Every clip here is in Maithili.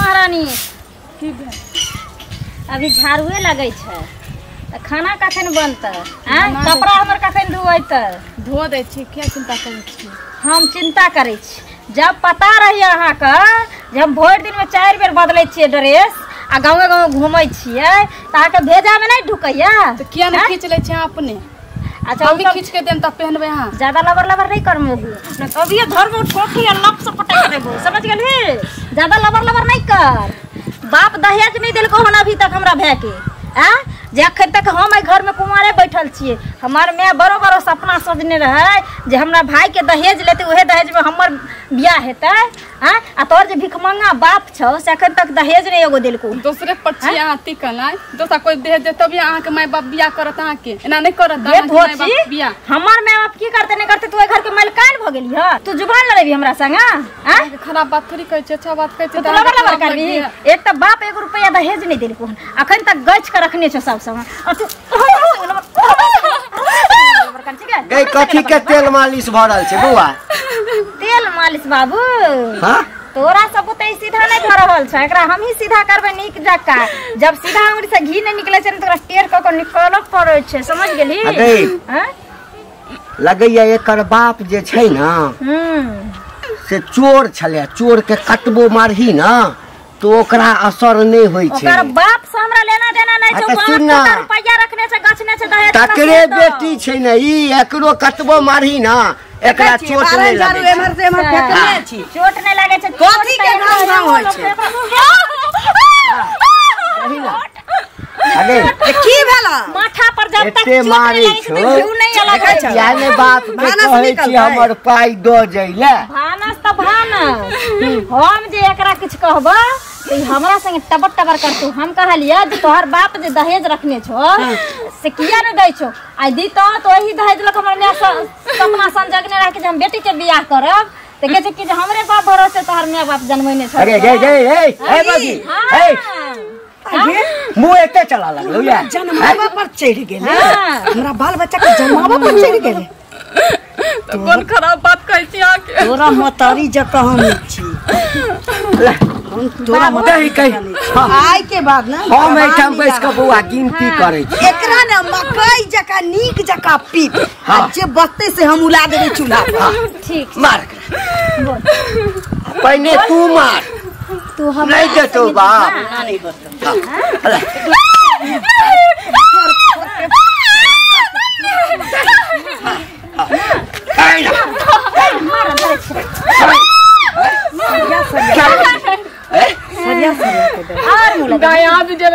महारानी की भेल? अभी झाड़ुए लगै छै त खाना कखन बनतै? आँ, कपड़ा हमर कखन धोएतै? धो दै छी, किया चिंता करै छी? हम चिंता करै छी जब पता रही अहाँके जे हम भरि दिनमे 4 बेर बदलै छियै ड्रेस आ गाँवे गाँव घूमै छियै तऽ अहाँके भेजामे नहि ढुकैया? तऽ किया नहि खींच लै छी अहाँ अपने? अच्छा हम खींच के देम तब पहनबै अहाँ। ज्यादा लबर लबर नहीं कर मोगी, नहीं तो अभी धरबो ठोकी आ लप से पटक देबो, समझ गेलही? ज्यादा लबर लबर नहीं कर। बाप दहेज नहीं देलको हन अभी तक हमरा भाय के, आ जे अखन तक हम एहि घर में कुमारे बैठल छियै। हमार my बड़ो बड़ो सपना सजने रहै जे हमरा भाई के दहेज लेते, उहे दहेज में हमर बियाह हेतै। आ तोहर जे भिखमंगा बाप छौ से अखन तक दहेज नहीं एगो देलको। दोसरे पर छी अहाँ टिकल, आय दोसर कोई दहेज दे तभी अहाँ के my बाप बियाह करत अहाँ के, एना नहीं करत अहाँ के my बाप बियाह। हमर my बाप की करते नहीं करते, तू एहि घर के मालकान भ गेली ह, तू जुबान लड़ेबी हमरा संग? आ खराब बात थोड़ी कहै छी, अच्छा बात कहै छी। तू लबर लबर करबी? एक त बाप 1 रुपया दहेज नहीं देलको हन, अखन तक गछ के रखने छौ सब सामान। आ तू गई कथी के तेल मालिश भरल छै बौआ? तेल मालिश बाबू? हां, तोरा सब त सीधा नहीं भ रहल छै, एकरा हम ही सीधा करबै नीक जका। जब सीधा अंगुरी से घी नहीं निकले छै न त ओकरा टेढ़ क के निकालऽ पड़ै छै, समझ गेली? हां, लगैया एकर बाप जे छै ना से चोर छलै, चोर के कतबो मारही ना तो ओकरा असर नहीं होई छै। ओकर बाप से हमरा लेना देना नहीं छै, ओ रुपया रखने छै, गछने छै दहेज। तकरे बेटी छै ने ई, एकरो कतबो मारही ना एकरा चोट नहीं लागै छै। एमहर से एमहर फेकने छी, चोट नहीं लागै छै। कथी के घाव घाव होय छै? अरे की भेल? माथा पर जब तक चोट नहीं लागै छै घिउ नहीं लागै छै। या ने बाप के कहै छी हमर पाई दो जइले। भानस त भानस, हम जे एकरा किछ कहबो त हमरा संगे टबर टबर करतौ। हम कहलियै जे तोहर बाप जे दहेज रखने छौ से किया नहीं दै छौ? आइ दीतौ त ओही दहेज लऽ हमर my सपना संजगने रह के जे हम बेटी के बियाह करब, त कहै छै कि जे हमरे बाप भरोसे तोहर my बाप जनमैने छौ। अरे गे गे ए ए बाबी ए मुँह एते चला लगलो या जनमावा पर चढ़ गेलै, हमरा बाल बच्चा के जनमावा पर चढ़ गेलै। तो कोन खराब बात कहै छी अहाँ के? तोरा मतारी जकाँ हम छी, हम तोरा मतारी कहि आइ के बाद ना हम एठाम बैस के बौआ गिनती करै छी। एकरा ने मकई जकाँ नीक जकाँ पीट, आ जे बचतै से हम उला देबै चूल्हा पर। ठीक, मार पहिने तू मार, तू हम नहीं देतो बाप। नहीं बचतो।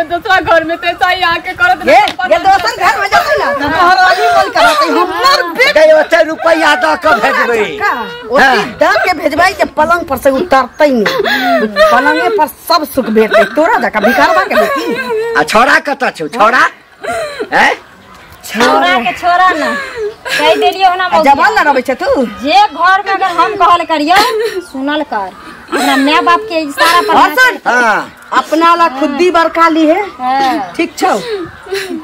दूसरा घर में आके करत ये दोसर घर में जतै ना त तोहर अभी मन करतै हमर बेटी ओते रुपैया द के भेजबै, ओते द के भेजबै जे पलंग पर से उतरतै नहीं, पलंगे पर सब सुख भेटतै। तोरा जका भिखारबा के बेटी। आ छोरा कत छौ? छोरा हैं, छोरा के छोरा ना कह देलियो ना, जवान ना रहबै छै तू। जे घर में अगर हम कहल करियो सुनल कर, अपना my बाप के इशारा पर। हां, अपना ला खुद्दी बड़का ली है, ठीक छौ?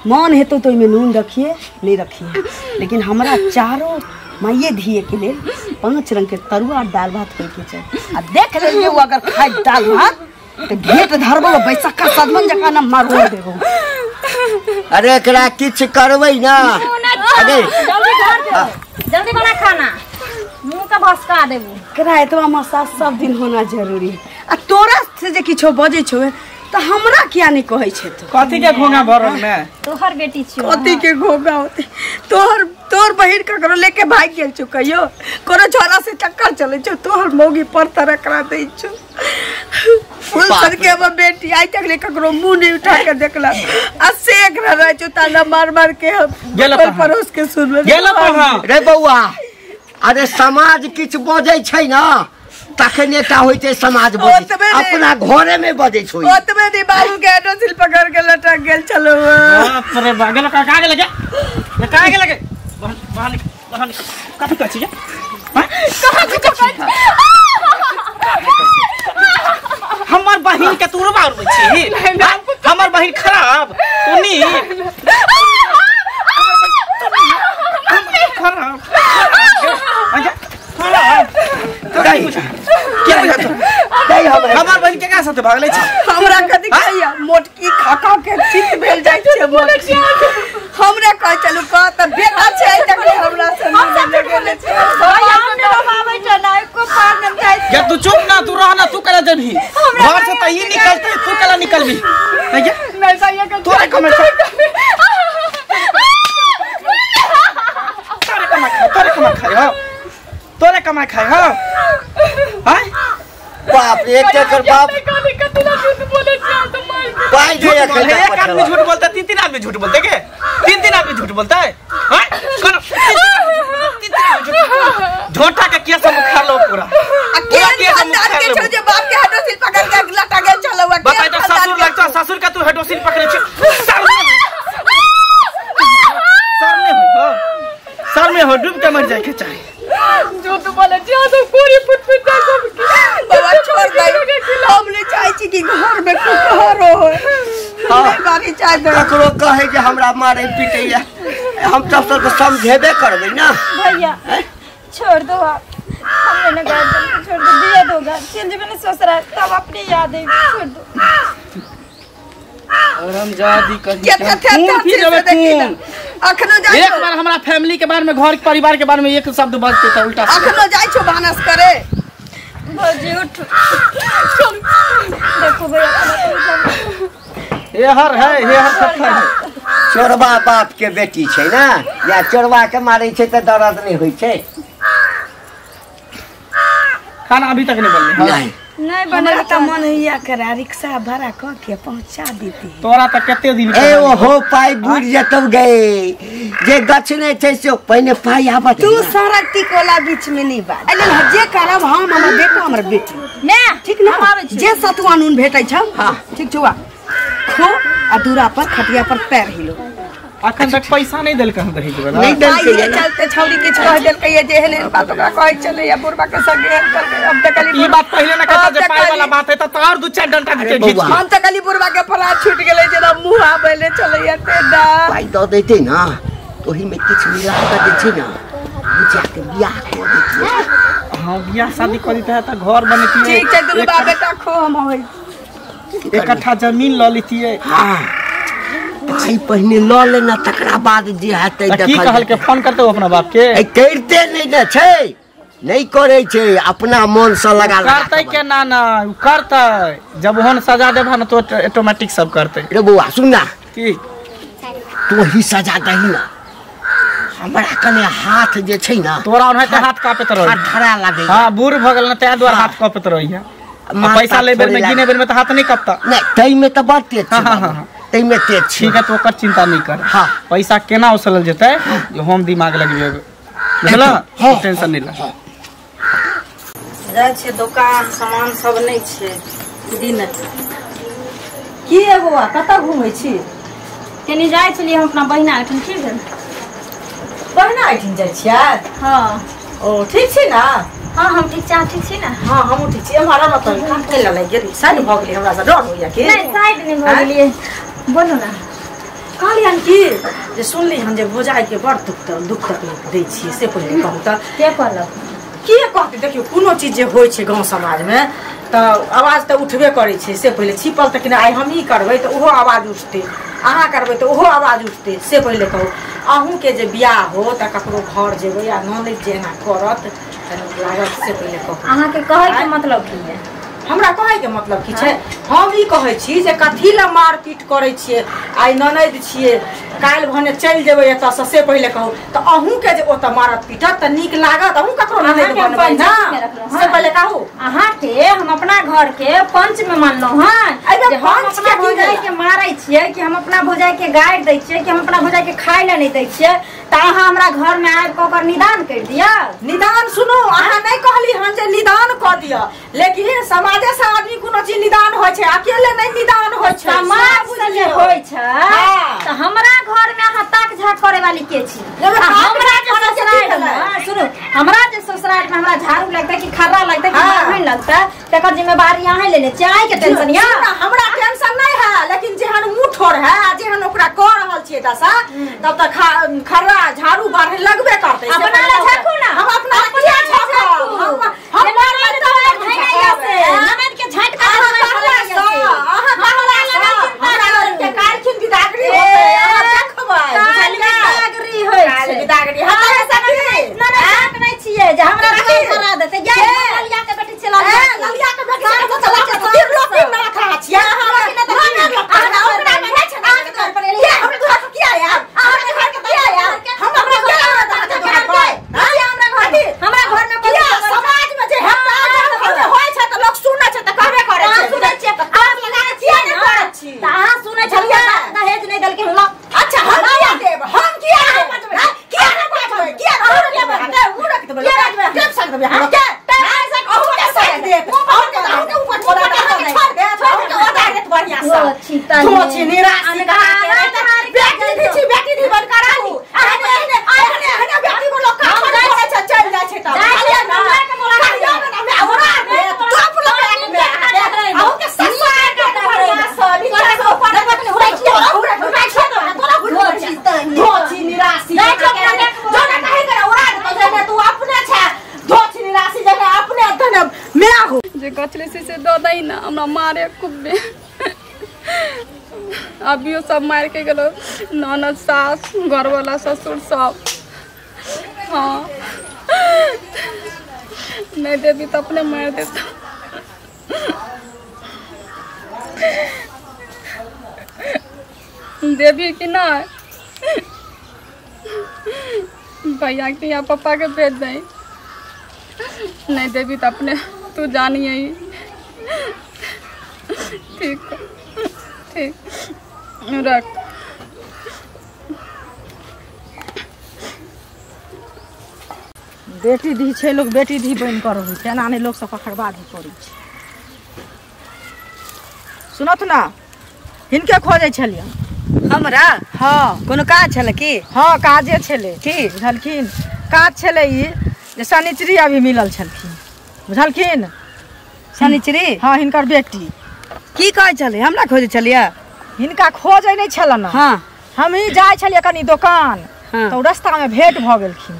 मन हेतौ तो ओहिमे नून रखिए नहीं रखिए, लेकिन हमरा चारो माइये धिये के लेल 5 रंग के तरुआ दाल भात होय के चाही। आ देख लेलिए वो अगर खाइ दाल भात तो घेट धरबो बैसक्का सदमन जकाँ ना मारो देबो। अरे एकरा किछ करबै ना। अरे जल्दी घर जो, जल्दी बना खाना, मुंह के भसका देबो। एकरा एतबा मसाज सब दिन होना जरूरी है। आ तोरा से जे किछो बजै छौ त हमरा किया नहीं कहै छै तू? कथी के घोंघा भरल में? तोहर बेटी छियौ। कथी के घोंघा होते? तोहर तोर बहिन ककरो लेके भाग गेल छौ कहियो? कोनो छोरा से चक्कर चलै छौ? तोहर मौगी पर तरह करा दै छौ। फूल सर के हमर बेटी आइ तक ले ककरो मुंह नहीं उठा के देखलक, आ से एकरा रहै छौ ताना मार मार के हम पड़ोस के सुनबै। रे बौआ, अरे समाज किछ बजै छै ना तखन एकटा होइ छै समाज बजै छै, अपना घरे में बजै छै। ओतबे दी बाबू के एडोसिल पकड़ के लटक गेल छलो। बाप रे बा, गेल का गेल के का गेल के बाहर निकल, बाहर निकल। कथी कहै छी? हां, कहाँ कहै छी? हमर बहिन के तू रुबा उड़बै छी? हमर बहिन खराब तू नीक? खराब खराब। नहीं हमर बहिन के का साथे भागले छी हमरा कथि कहैया मोटकी खा खा के चित भेल जाइ छै मोटकी हमरा कह चलू कह त बेटा छै तक हमरा से लगेले छै भैया हम नहीं आबै छै ना एको पार न जाइ या तू चुप ना तू रह ना तू कला जबही घर से त ही निकलते तू कला निकलबी नहीं नहीं भैया के तोरे कमे तोरे कमा खाए हो तोरे कमा खाए हो हां बाप रे एक कर बाप पाई जे एक आदमी झूठ बोलता तीन तीन आदमी झूठ बोलते के तीन तीन आदमी झूठ बोलता है हां कौन तीन तीन आदमी झोटा के केस हम उखाड़ लो पूरा आ के खानदान के छौ जे बाप के हेडोसिल पकड़ के लटा गेल चलौ बताई तो ससुर लगतो ससुर का तू हेडोसिल पकड़े छ सर में हो सर में हो डूब के मर जाए के चाहे झूठ बोले छी तो पूरी फुट फुट जाय सब बाबा छोड़ दे हम नहीं चाहे छी कि घर में कुकहरो हो नहीं बाकी चाहे ककरो कहे जे हमरा मारे पीटैया हम तब सबके समझेबे करबै ना भैया छोड़ दो आप हमने ना गार्जियन को छोड़ दो दिया दोगा चल जेबे ना ससुराल तब अपने याद है छोड़ दो और हम जादी कहीं खून पी लेबै खून अखनो जाय एक बार हमरा फैमिली के बारे में घर के परिवार के बारे में एक शब्द बजते त उल्टा अखनो जाय छो भानस करे भौजी उठ देखो भैया ये हर है ये हर खत्ता है चोरबा बाप के बेटी छै ना या चोरबा के मारै छै त दर्द नहीं होई छै खाना अभी तक नहीं बनले नहीं नहीं बनल त मन हैया करा रिक्शा भाड़ा क के पहुंचा देती तोरा त कते दिन ए ओहो पाई बुझ जतौ गए जे गछ नै छै से पहिने पाई आबत तू सारा टिकोला बीच में नहीं बात अरे जे करब हम हमर बेटा हमर बेटी ने ठीक ना जे सतुआ नून भेटै छौ हां ठीक छौ खो आ दूरा पर खटिया पर पैर हिलो अखन तक पैसा नहीं देलक हन दहेज वाला नहीं देलकै चलते छौरी किछ कह देलकै जे एहन एहन बात ओकरा कहै चले या बुढ़बा के संगे एहन करके हम त कहली ई बात पहिले ना कहता जे पाई वाला बात है त और दू चार डंडा के घीच हम त कहली बुढ़बा के फला छूट गेलै जेना मुंह आबैले चले या ते दा पाई द देतै ना ओही में किछ मिला के दे छै ना बुझा के बियाह कर देतियै हां बियाह शादी कर देतै त घर बनतियै ठीक छै दुनू बाप बेटा खो हम होई इकट्ठा जमीन ल लेतियै हां पाई पहिने ल लेना तकरा बाद जे हेतै देखल की कहल के फोन करते अपना बाप के ए करते नहीं न छै नहीं करै छै अपना मन से लगा लगा करतै के ना ना उ करतै जब ओहन सजा देबा न तो ऑटोमेटिक सब करतै रे बौआ सुन ना की तू ही सजा दही ना हमरा कने हाथ जे छै ना तोरा ओनाहिते हाथ कांपैत रहै ठरा लागै हां बूढ़ भ गेल ना तै दुआरे हाथ कांपैत रहै पैसा ले बेर में गिने बेर में त हाथ नहीं कांपता नहीं तै में त बड़ तेज छै तै में तेज छै ठीक है तो ओकर चिंता नहीं कर हां पैसा केना उसलल जेतै जे हम दिमाग लगबे बुझला टेंशन नहीं ला जाइ छै दुकान सामान सब नहीं छै दिन की है बौआ कतऽ घूमै छी कनी जाइ छलियै हम अपना बहिना एहिठाम की भेल बहिना एहिठाम जाइ छियै हां ओ ठीक छी ना हां हम ठीक छी ठीक छी ना हां हमहूँ ठीक छी एम्हर आब तऽ काम कैला लागि गेली साइड भऽ गेली हमरा से डर होइया की नहीं साइड नहीं भऽ गेलियै बोलू ना कहलियन की जे सुनली हन जे भौजाई के बड़ दुख तकलीफ दै छियै से पहिले कहू तऽ के कहलक के कहतै देखियौ कोनो चीज जे होइ छै गाँव समाजमे तऽ आवाज तऽ उठबे करै छै से पहिले छिपल तऽ कि आइ हमही करबै तऽ ओहो आवाज उठतै अहाँ करबै तऽ ओहो आवाज उठतै से पहिले कहू अहूँके जे बियाह हो तऽ ककरो घर जेबै आ ननैद जे एना करत तऽ नीक लागत से पहिले कहू अहाँके कहैके मतलब की है हमरा कहैके मतलब की छै हम ई कहै छी जे कथी लए मारपीट करै छियै आइ ननैद छियै काल्हि भने चलि जेबै एतऽसँ से पहिले कहू तऽ अहूँके जे ओतऽ मारत पीटत तऽ नीक लागत अहूँ ककरो ननैद बनबै ना से पहिले कहू अहाँके हम अपना घर के पंच में मानलहुँ हन जे हम अपना भौजाई के मारै छियै कि हम अपना भौजाई के गारि दै छियै कि हम अपना भौजाई के खाय लए नहि दै छियै तऽ अहाँ हमरा घर में आबि कऽ ओकर निदान करि दिअ निदान सुनू अहाँ नहि कहली हन जे निदान कऽ दिअ लेकिन समाजे से आदमी कोनो चीज निदान होइ छै अकेले नहि निदान होइ छै समाज से जे होइ छै तऽ हमरा घर में अहाँ ताक झाक करे वाली के छी हमरा जे ससुराल में सुनू हमरा जे ससुराल में हमरा झाड़ू लगतै कि खर्रा लगतै कि मारहैन लगतै तकर जिम्मेवारी अहाँ लेने छियै अहीं के टेंशन या हमरा टेंशन नहीं है लेकिन जेहन मुँह ठोर है आ जेहन ओकरा कऽ रहल छियै दशा तब तऽ खर्रा झाड़ू बारहैन लगबे करतै अपना ला झाकू ना हम अपना ला किया झाकब हम ननद के धोची निराशी कहा के बेटी दी छी बेटी दी बन कर आनी अहने अहने अहने बेटी को लोग का छोड़े छै चल जाय छै त हमरा के मोला हमरा हमरा टॉप लोग के अहू के ससुर के बढ़िया स नीचा से ऊपर तक हुरै छी हुरै हुरै छै तोरा धोची धोची निराशी जो ना कहे करे उड़ा दे तो तू अपने छै धोची निराशी जने अपने धन मैं हो जे गछले से दऽ दै ना हमरा मारे खूबे। अभियो सब मार के गेलो ननद सास घरवाला ससुर सब। हाँ नहीं देवी तो अपने मार देता। देवी कि ना भैया के या पापा के भेज दे। नहीं देवी तो अपने तू जानी ही। ठीक ठीक रख। बेटी दी छै लोग बेटी दी बनि कर रहै छै एना नहि लोक सब खरबादी करै छै। सुनत ना हिनके खोजै छलियै हमरा। हाँ कोनो काज छलै की? हाँ काजे छलै की बुझलखिन। काज छलै ई जे शनिचरी अभी मिलल छलखिन बुझलखिन। शनिचरी? हाँ हिनकर बेटी। की कहै छलै? हमरा खोजै छलियै? हिनका खोजै नहि छलन। हाँ हमही जाइ छलियै कनी दोकान। हाँ। तऽ रास्तामे भेंट भऽ गेलखिन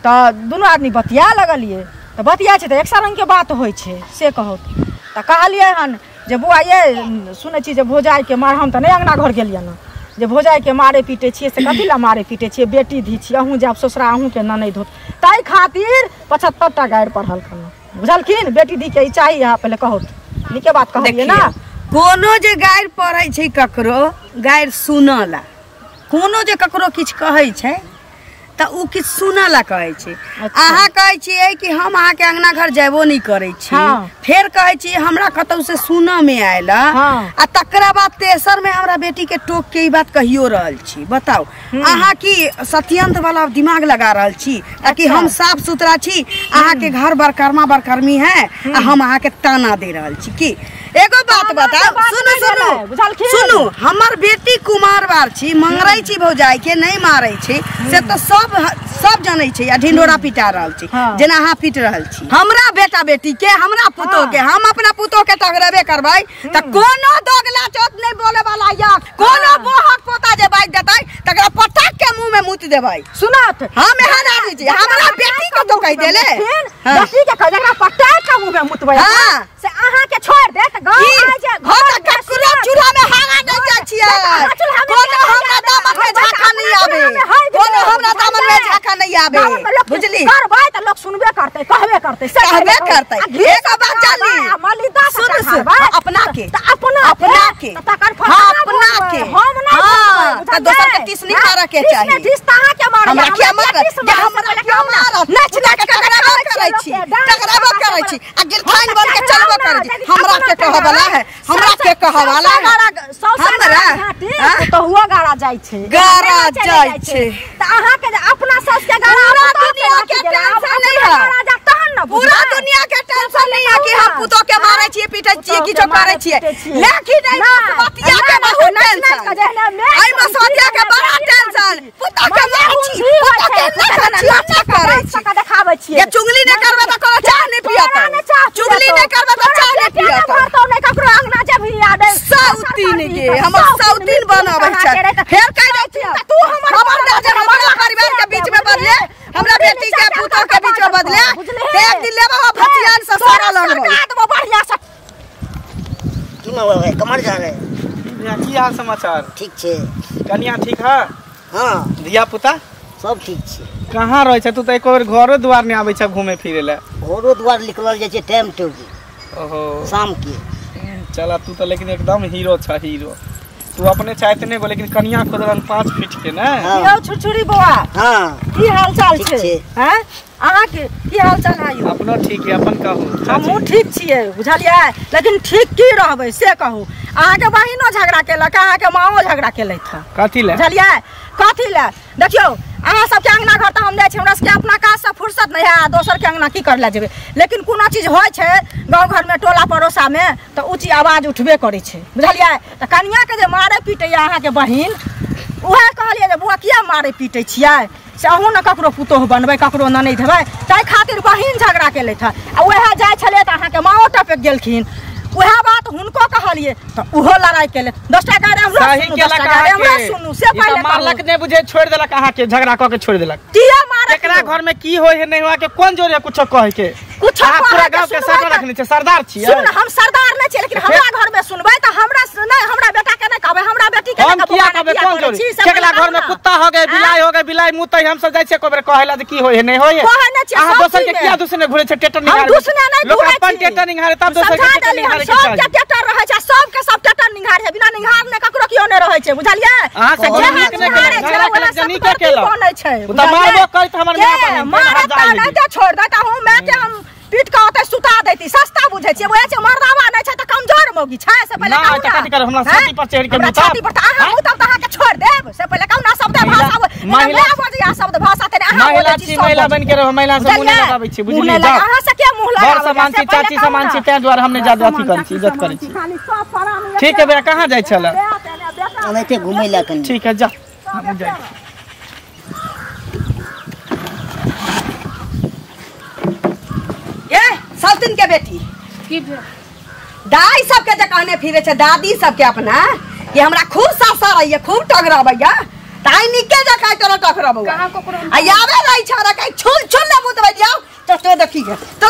तऽ दुनू आदमी बतिया लगलियै तऽ बतिया छै तऽ एक रंगके बात होइ छै से कहू तऽ कहलियै हन जे बौआ ये सुनै छी जे भौजाइके मार हम तऽ नहि अङ्गना घर गेलियै ने जे भौजाइके मारे पीटै छियै से कथी लए मारे पीटै छियै बेटी धी छियै अहूँ जायब ससुरा अहूँके ननैद होत ताहि खातिर 75 टा गारि पढ़लखिन बुझलखिन। बेटी धी के ई चाही अहाँ पहिले कहू नीके बात कहलियै ना। कोनो जे गारि पढ़ै छै ककरो गारि सुनऽ ला कोनो जे ककरो किछु कहै छै तऽ उ किछु सुनऽ ला कहै छै। अहाँ कहै छियै कि हम अहाँके अङ्गना घर जेबो नहि करै छी। हाँ। फेर कहै छियै हमरा कतौसँ सुनऽमे आयल। हाँ। आ तकरा बाद तेसरमे हमरा बेटीके टोक के ई बात कहियो रहल छी। बताउ अहाँ की सत्यंत वाला दिमाग लगा रहल छी ताकि हम साफ सुथरा छी अहाँके घर बरकर्मा बरकर्मी है आ हम अहाँके ताना दे रहल छी की? एगो बात बताउ सुनू सुनू सुनू हमर बेटी कुमार बार छी मंगरै छी भौजाई के नहीं मारै छी से तऽ सब सब जानै छै आ ढिंडोरा पिटा रहल छी। हाँ। जेना अहाँ पीट रहल छी हमरा बेटा बेटी के हमरा पुतोह के हम अपना पुतोह के टकरेबे करबै तऽ कोनो दोगला चोट नहीं बोले वाला या कोनो बोहक पोता जे बाजि देतै तकरा पटक के मुंह में मुत देबै। सुनत हम एहन आदमी छी हमरा बेटी के तो कहि देले। हाँ। बेटी के कह जकरा पटक के मुंह में मुतबै। हाँ। से अहाँ के छोड़ दे त गांव आ जे हां त ककरो चूल्हा में हागा नहीं जाइ छियै कोनो हमरा दामन में झांका नहीं आबे कोनो हमरा दामन में झांका नहीं आबे बुझली। करबै त लोग सुनबे करतै कहबे करतै से कहबे करतै। एक बात जानी सुन सुन अपना के अपना अपना के तकर अपना के हम नहीं हां त दोसर के टीस नहीं मारे के चाही। टीस टीस तहां के मारे हमरा के मारत हमरा के मारत नाच नाच के टकराबो करै छी टकराबो करै छी आ गिरथाइन बन के चलबो करै छी। हमरा के कहऽ वाला है हमरा के कहऽ वाला है हमरा तो हुआ गाड़ा जाइ छै गाड़ा जाइ छै त अहाँ के अपना सास के गाड़ा पूरा दुनिया के टेंशन नहीं है तहन न पूरा दुनिया के टेंशन नहीं है कि हम पुतोह के मारै छियै पीटै छियै किछो करै छियै लेकिन एहि मसवतिया के बहुत टेंशन एहि मसवतिया के बड़ा टेंशन पुतोह के मारै छी पुतोह के नहि करै छी अच्छा करै छी देखाबै छियै ये चुगली नहि करबै त कोनो चाह नहि पियत चुगली नहि करबै त चाह नहि पियत भरतौ नहि ककरो अंगना जेबही आ दे सौतीन के हमर सौतीन बनाबै छै फेर कहि दै छियै तू हमर नजर हमरा परिवार के बीच में बदले हमरा बेटी के पुतोह के बीच में बदले एक दिन लेबा भतियान से सारा लड़बो बढ़िया से। की मगल है कमर जा रहे की हाल समाचार? ठीक छै। कनिया ठीक है? हाँ। धिया पुता सब ठीक छै। कहाँ रहै छै तू? तऽ एको बेर घरो द्वार नहि आबै छै घूमे फिरे लए। घरो द्वार निकलल जाइ छै टाइम टेबुल। ओहो शाम के। चला तू तऽ लेकिन एकदम हीरो छ हीरो। तू अपने चाहते नहीं गो लेकिन कनिया खोजलन 5 फीट के ना। यौ छुरछुरी बौआ। हां की हाल चाल छै? हैं अहाँ के की हाल चाल है? यौ अपनो ठीक है अपन कहू। हमहूँ ठीक छियै बुझलियै लेकिन ठीक की रहबै से कहू। अहाँ के बहिनो झगड़ा केलक अहाँ के माओ झगड़ा केलथि। कथी ले? बुझलियै कथी ले? देखियौ अहाँ सबके अंगना घर तऽ हम जाइ छी, हमरा सबके अपना काज से फुर्सत नहीं है, दोसर के अंगना की करला जेबै। लेकिन कोनो चीज होइ छै गाँव घर में टोला पड़ोसा में तऽ उ चीज आवाज उठबे करै छै, बुझलियै? तऽ कनिया के जे मारे पीटैया अहाँके बहिन, उएह कहलियै जे बौआ किया मारे पीटै छियै, से अहूँ ने ककरो पुतोहु बनबै, ककरो ननैद हेबै, ताहि खातिर बहिन झगड़ा केलथि। आ उएह जाइ छलियै तऽ अहाँके माओ टपकि गेलखिन, उएह बात हुनको कहलियै तऽ उहो लड़ाइ केलथि। 10टा गारि हमरो सुनू, 10टा गारि हमरो सुनू, से पहिले मारलक नहि बुझे, छोड़ि देलक अहाँके, झगड़ा कऽ के छोड़ि देलक। किया मारत? एकरा घर में की होय है नहीं होय के कोन जोरे कुछो कहै के, कुछो पूरा गांव के सरदार रखने छै, सरदार छियै। सुन, हम सरदार नहि छियै, लेकिन हमरा घर में सुनबै तऽ हमरा नहि, हमरा बेटा के नहि कहबै, हमरा बेटी के नहि कहबै। हम किया कहबै? कोन जोरे? केकरा घर में कुत्ता हो गए, बिलाई हो गए, बिलाई मुतै, हम सब जाइ छियै कोबरे कहैला जे की होय है नहीं होय है। कहै नहि छियै। अहाँ दोसर के किया दूसरे घुरै छै? टेटर निहारे हम दूसरे नहि घुरै छी, अपन टेटर निहारे तब दोसर के टेटर निहारे। सबके टेटर रहै छै, सबके सब टेटर निहारे, बिना निहारने ककरो कियो नहि रहै छै, बुझलियै? अहाँ से नीक नहि केलक, नीक केलक बनै छै। ओ तऽ मारबो करैत हमर माय बहिन, मारत तऽ नहि तऽ छोड़ दैत, अहूँ माय के हम पीट के ओतऽ सुता दैती। सस्ता बुझै छियै, वएह छै मर्दावा नहि छै तऽ कमजोर मौगी छै, से पहिले कहू ना। कथी करब? हमरा छाती पर चढ़ि के मुतब, छाती पर तऽ अहाँ मुतब तऽ अहाँके छोड़ देब, से पहिले कहू ना। शब्द भाषा महिला बजैया, शब्द भाषा तेने अहाँ महिला छी, महिला बनि के रहू, महिला से मुँह नहि लगाबै छी, बुझलियै? अहाँ से किया मुँह लगाबै? बड़ समान छी, चाची समान छी, ताहि दुआरे हम नहि जादा अथी करै छी, इज्जत करै छी। ठीक है बेटा, कहाँ जाइ छल? ओनाहिते घुमै लए कनि। ठीक है, जा, हम जाइ। सौतिन के बेटी की भेल? दाई सबके जे कहने फिरे छै, दादी सबके अपना कि हमरा खूब ससरैया, खूब टगरबैया, ताई निके जकाँ तोरा टकरबौ। कहाँ ककरो आ आबे रहै छै हमरा कहीं छुल छुल ने मुतबै जाओ तो तो देखी के तो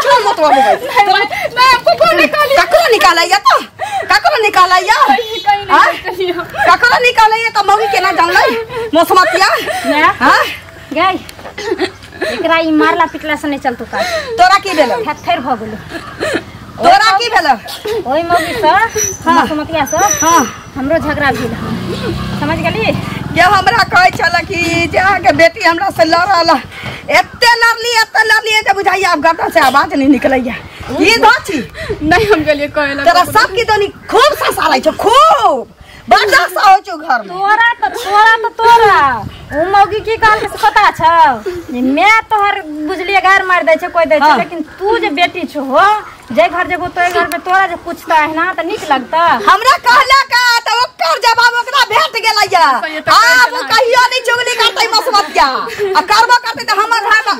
छुल मुतबै नहीं, ककरो निकाली, ककरो निकालैया तो ककरो निकालैया, ककरो निकालैया त मौगी केना जानलै मौसमतिया। हां गई एकरा ई मारला पिटला से नहीं चलतो काज। तोरा की भेलौ? थेर भ गेलो। तोरा की भेलौ? ओइ मौगी से, मौसमतिया से हां हमरो झगड़ा भेल, समझ गेली? जे हमरा कहै छल कि जे अहाँके बेटी हमरा से लड़ल, एते लड़ली एते लड़ली जे बुझाइया आब गर्दन से आवाज नहीं निकलैया। की धोची नहीं हम गेलियै कहै ला। तोरा सब की दोनी खूब ससारै छौ, खूब बर्दाश्त होइ छौ घर में। तोरा त तोरा त तोरा उ मौगी की कहल से पता छौ? मैं तोहर बुझलिए गार मार दै छै, कोई दै छै, लेकिन तू जे बेटी छौ हो, जे घर जेबो तोय घर में तोरा जे पूछता है ना त नीक लगता। हमरा कहला का त ओकर जवाब ओकरा भेट गेलैया। आब कहियो नहीं चुगली करतै मसमतिया, आ करबो करतै त हमर घर में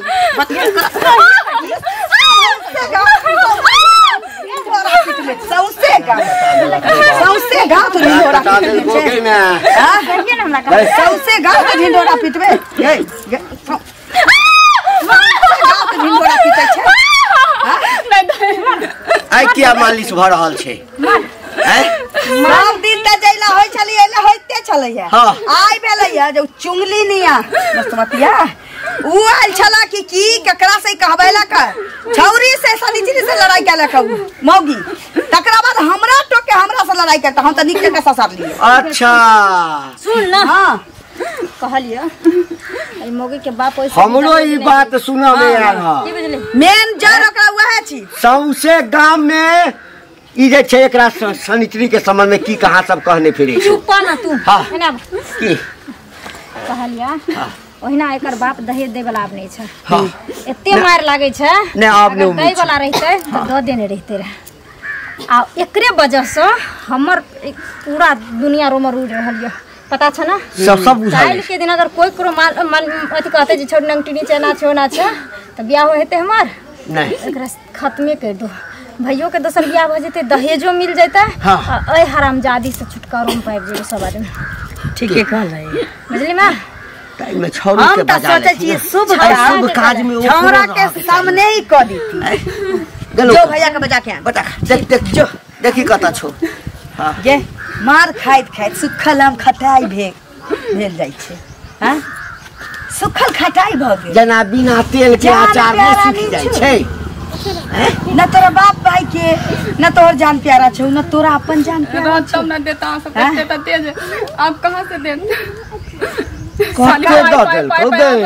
सौंसे गाँव, सौंसे गाँव तो ढिंढोरा पिटबे छै। सौंसे गाँव तो ढिंढोरा पिटबे, गाँव तो ढिंढोरा पिटै छै। आइ किया मालिश भऽ रहल छै? सब दिन तऽ जैला होइ छलै एला होइते छलैया। आइ भेलैया जे चुंगली निया मस्तमतिया उ आयल छला कि की ककरा से कहबैलक, छौरी से सनिचरी से लड़ाई केलक उ मौगी, तकरा बाद हमरा टोक के हमरा से लड़ाई करता, हम त नीक के ससर लिए। अच्छा सुन ना, हां कहलियो ए मौगी के बाप ओइसे हमरो ई बात सुनऽ में आयल ह। की बुझली? मेन जड़ ओकरा वएह छी। सौंसे गाम में ई जे छै एकरा सनिचरी के संबंध में की कहाँ सब कहने फिरे छै। चुप ना तू। हां एना की कहलिया ओहिना एकर बाप दहेज दै वाला आब नहीं छै। हां एते मार लागै छै नै, आब नै दै वाला रहितै त द देने रहितै रहे। आ एकरे वजह से हमर पूरा दुनिया रोमर उड़ रहल य, पता छ ना? सब सब बुझाइ। काल्हि के दिन अगर कोई करो मान अथी कहते जे छोड़ नंगटिनी छै ना छो ना छै त बियाह हेतै हमर नहीं, एकरा खत्मे कर दो। भैयो के दोसर बियाह भ जेतै, दहेजो मिल जेतै। हाँ। आ एहि हरामजादी से छुटकारो में पाबि जेबै सब आदमी। ठीके कहलै बुझली मां? ताहि में छौरी के बजा हम त सोचै छी शुभ काज में छौरा के सामने ही क दीती। जो भैया के बजा के आन, बता देख देख जो देखी कत छौ। हां गे मार खाइत खाइत सुखल आम खटाई भेल जाइ छै। हां सुखल खटाई भ गेल, जेना बिना तेल के अचार नहि सुखि जाइ छै। न तोरा बाप भाई के न तोहर जान प्यारा छौ, न तोरा अपन जान प्यारा छौ। तब न देता सब देता तेज, आप कहां से देत? कते द देलकौ गै?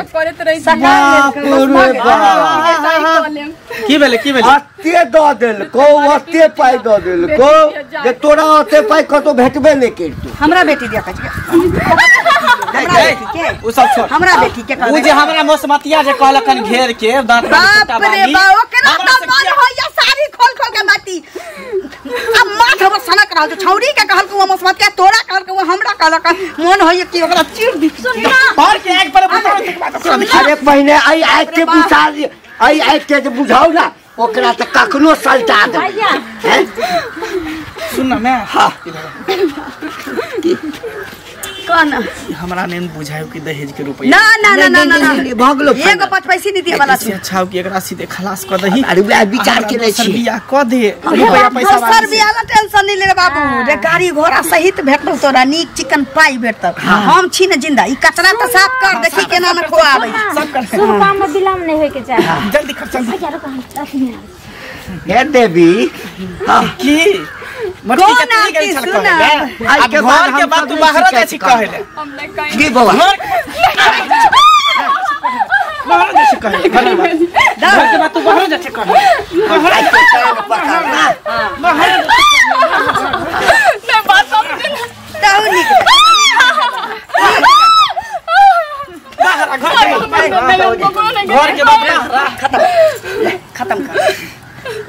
की भेलै की भेलै? अते द देलकौ, अते पाइ द देलकौ जे तोरा ओते पाइ कतौ भेटबे नहि करतौ। हमरा बेटी दिया कह हमरा बेटी के उ सब छोड़ हमरा बेटी के उ जे हमरा मौसमतिया जे कहलकन घेर के दांत बाप रे बा ओकरा त मन होइया साड़ी खोल खोल के बाती अब माथ हमर सनक रहल छौ छौरी के कहलक उ मौसमतिया तोरा कहलक उ हमरा कहलक मन होइया कि ओकरा चीर दी पर के आग पर बुझाओ के बात ओकरा अरे पहले आई आग के बुझा आई आग के जे बुझाओ ना ओकरा त कखनो सलटा दे भैया सुन ना मैं हां कौन हमरा नहीं बुझायो कि दहेज के रुपया ना ना ना ना ना ना भगलो एगो 5 पैसे नहीं दिए वाला छै अच्छा हो कि एकरा सीधे खलास क दही अरे वह विचार के नहीं छी बियाह क दे रुपया पैसा वाला सर बियाह ला टेंशन नहीं ले रे बाबू रे गाड़ी घोड़ा सहित भेटतौ तोरा नीक चिकन पाई भेटतौ हम छी न जिंदा ई कचरा त साफ कर देखी केना न खुआबै सब कर शुभ काम में विलम्ब नहीं होय के चाही जल्दी कर जल्दी भैया रुको हम अथी में हे देवी की मटकी के तनी गेल छल कहले आज के बाद घर के बात तू बाहर जाय छी कहले हम नहीं कहीं की बौआ बाहर जाय छी कहले घर के बात तू बाहर जाय छी कहले बाहर मैं बात समझे ना तहु नीक बाहर घर के बात खत्म खत्म कर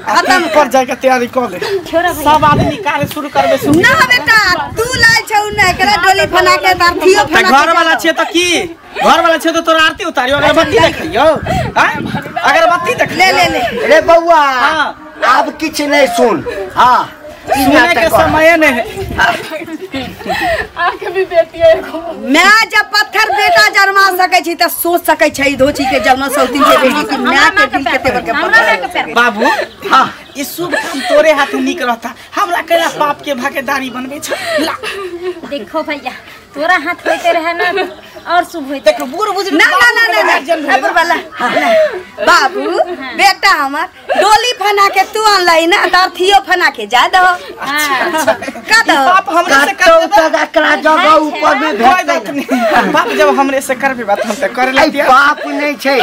खत्म पर जाय के तैयारी क ले सब आदमी कार्य शुरू करबे शुरू ना बेटा तू लाइ छौ न एकरा डोली फना के तारथियो फना घर वाला छे त की घर वाला छे त तोरा आरती उतारियो अगरबत्ती देखियो हां अगरबत्ती देख ले ले ले रे बौआ अब किछ नहीं सुन हां सुने के समय नहीं है आके भी बेटी है मैं जब पत्थर बेटा जन्मा सकै छी त सोच सकै छै धोची के जन्म सौतीन के बेटी की मां के दिल के तेवर के पत्थर बाबू हां ई शुभ काम तोरे हाथ निक रहता हमरा केला पाप के भागीदारी बनबे छ ला देखो भैया तोरा हाथ होते रहे ना और शुभ होते देखो बूढ़ बुजुर्ग ना ना ना ना ना वाला बाबू बेटा हमर डोली फना के तू अनलाई ना तारथियो फना के जा दहो का दहो बाप हमरे से कर देबे एकरा जगह ऊपर में भेट बाप जब हमरे से करबे बात हम त करे बाप नहीं छै।